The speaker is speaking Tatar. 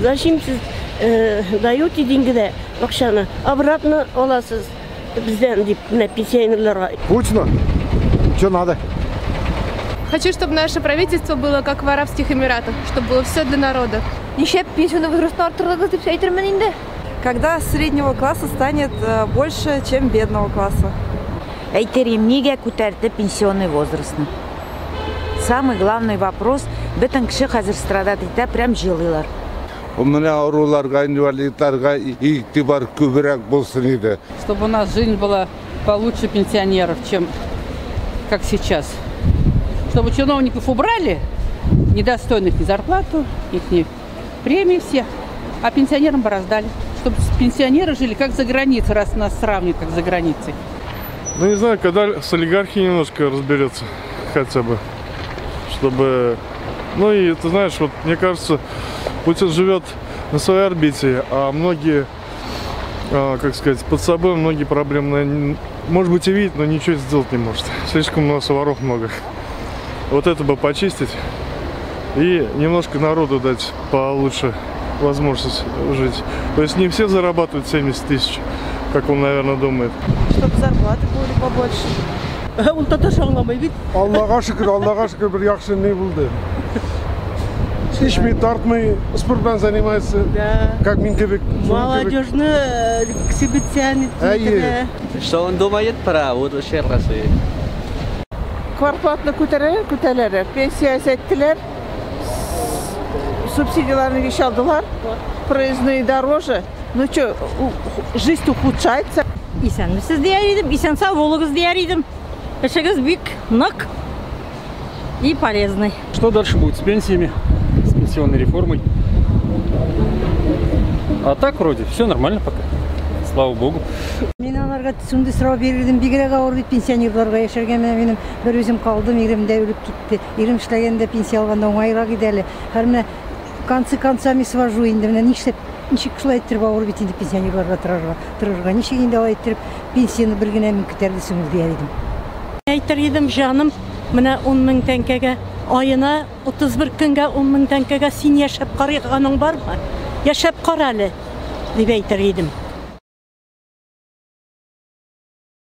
Зачем сез даете деньги дә акчаны, обратно аласыз бездән дип, менә пенсионерларга. Путину что надо? Хочу, чтобы наше правительство было как в Арабских Эмиратах, чтобы было все для народа. Нишләп пенсионный возрастны арттырдыгыз дип әйтермен инде. Когда среднего класса станет больше, чем бедного класса. Әйтер идем, нигә күтәрде пенсионный возрастны? Самый главный вопрос, бөтен кеше хәзер страдать итә, прям җылыйлар. Менә авыруларга, инвалидларга игътибар күбрәк булсын иде. Чтобы у нас жизнь была получше пенсионеров, чем как сейчас. Чтобы чиновников убрали, недостойных ни зарплату, их ни премии все, а пенсионерам бы раздали. Чтобы пенсионеры жили как за границей, раз нас сравнивают как за границей. Ну, не знаю, когда с олигархией немножко разберется хотя бы, чтобы... Ну и, ты знаешь, вот мне кажется, Путин живет на своей орбите, а многие, как сказать, под собой многие проблемы, может быть, и видит, но ничего сделать не может. Слишком у нас воров много. Вот это бы почистить и немножко народу дать получше возможность жить. То есть не все зарабатывают 70 тысяч, как он, наверное, думает. Чтобы зарплаты были побольше. Ул татарча аңламый бит. Аллага шөкер, Аллага шөкер, бер яхшы ни булды. Эчми, тартмый, спорт белән занимается. Да. Как мин кебек. Молодежны к себе тянет. Әйе. Что он думает про будущее России? Квартплатны күтәрәләр, күтәрәләр. Пенсия әйттеләр. Субсидияларны еш алдылар. Проездные дороже. Ну что, жизнь ухудшается. Исәнмесез дияр идем, исән сау булыгыз дияр идем. Эшегез бик нык и полезный. Что дальше будет с пенсиями, с пенсионной реформой? А так вроде все нормально пока. Слава богу. Мин аларга шундый сорау бирдем, бигрәк авыр бит пенсионерларга яшәргә. Менә минем бер үзем калдым, ирем дә үлеп китте. Ирем эшләгәндә пенсия алганда уңайрак иде әле. Хәзер менә концы концами свожу инде. Менә нишләп, ничек шулай иттереп авыр бит инде пенсионерларга торырга, торырга. Ничек инде алай иттереп пенсияне бер генә мең күтәрде дияр идем. Әйтер идем, җаным, менә 10 мең тәңкәгә аена 31 көнгә 10 мең тәңкәгә син яшәп караганың бармы? Яшәп кара әле, дип әйтер идем.